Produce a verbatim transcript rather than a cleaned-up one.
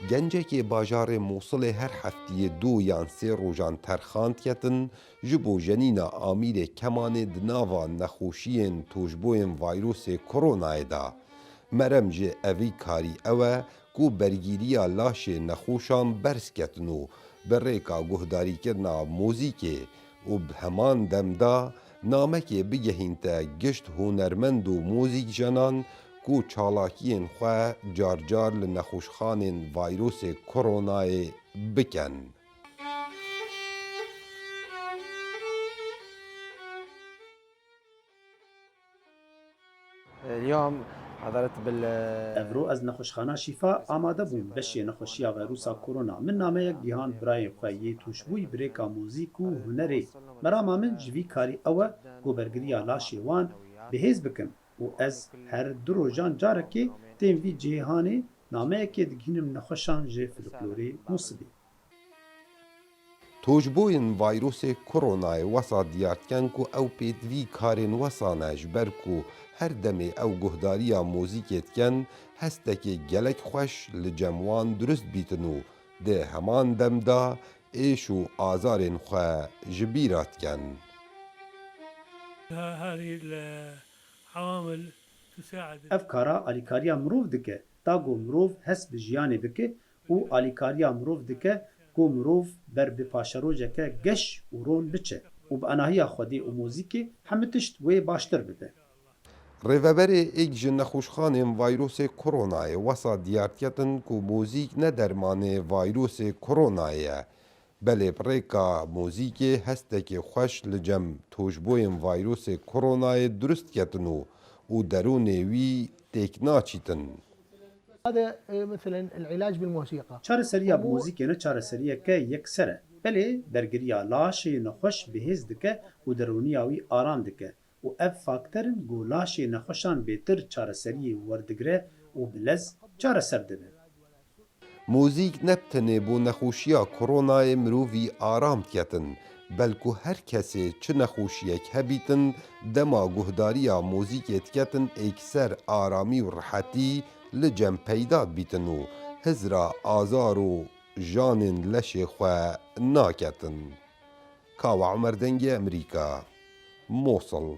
Gencekê bajarê Mûsilê her heftiyê du yan sê rojan terxan diketin, ji bo jenîna Amîrê Kemanê di nava nexweşiyên tûşbûyên vayrosê koronayê de. Merem ji evî karî ew e ku bergîriya laşê nexweşan berz ketin û bi rêka guhdarîkirina muzîkê û bi heman dem de namekê bigehînte gişt hunermend û muzîkjenan ku çalakiyên xwe car car li nexweşxanên vayrosê koronayê bikin. اليوم حضرت بال Evro ez nexweşxana Şîfa amade bûm beşê nexweşiya vayrusa korona. Min nameyek gihand birayên xwe yê tûşbûyî bi rêka muzîk û hunerê. Merama min ji vî karî ew e ku bergiriya laşê wan bi hêz bikim û ez her du rojan carekê tên vî cihê hanê nameyekê digihînim nexweşan ji folklorê Mûsilê. Tûşbûyên vayrosê koronayê wesa diyar dikin ku ew pêdivî karên wesa ne, ji ber ku her demê ew guhdariya muzîkê dikin, hestekê gelek xweş li cem wan dirust bîtin û di heman dem de êş û azarên xwe ji bîra dikin. هذه العوامل تساعد. Ev kara alîkariya mirov dike, ta ku mirov hest bi jiyanê bike û alîkariya mirov dike ku mirov ber bi paşerojeke geş û ron biçe û bi enahiya Xwedê û muzîkê hemî tişt wê baştir bibe. Rêveberê êk ji nexweşxanên vayrosê koronayê wesa diyar diketin ku muzîk ne dermanê vayrosê koronayê ye. Belê bi rêka muzîkê hestekê xweş li cem tûşbûyên vayrosê koronayê dirust ketin û û derûnê wî têk naçîtin. هذا آه، مثلا العلاج بالموسيقى. Çareseriya bi muzîkê ne çareseriyeke yekser e. Belê bergiriya laşê nexweş bi hêz dike û derûniya wî aram dike û ev fakter in ku laşê nexweşan bêtir çareseriyê werdigire û bi lez çareser dibe. Muzîk ne bi tenê bo nexweşiya koronayê mirovî aram diketin, belku her kesê çi nexweşiyek hebîtin, dema guhdariya muzîkê diketin êkser aramî û rihetî li cem peyda dibîtin û hizra azar û janên leşê xwe naketin. Kawa Umer Dengê Emerîka, Mosul.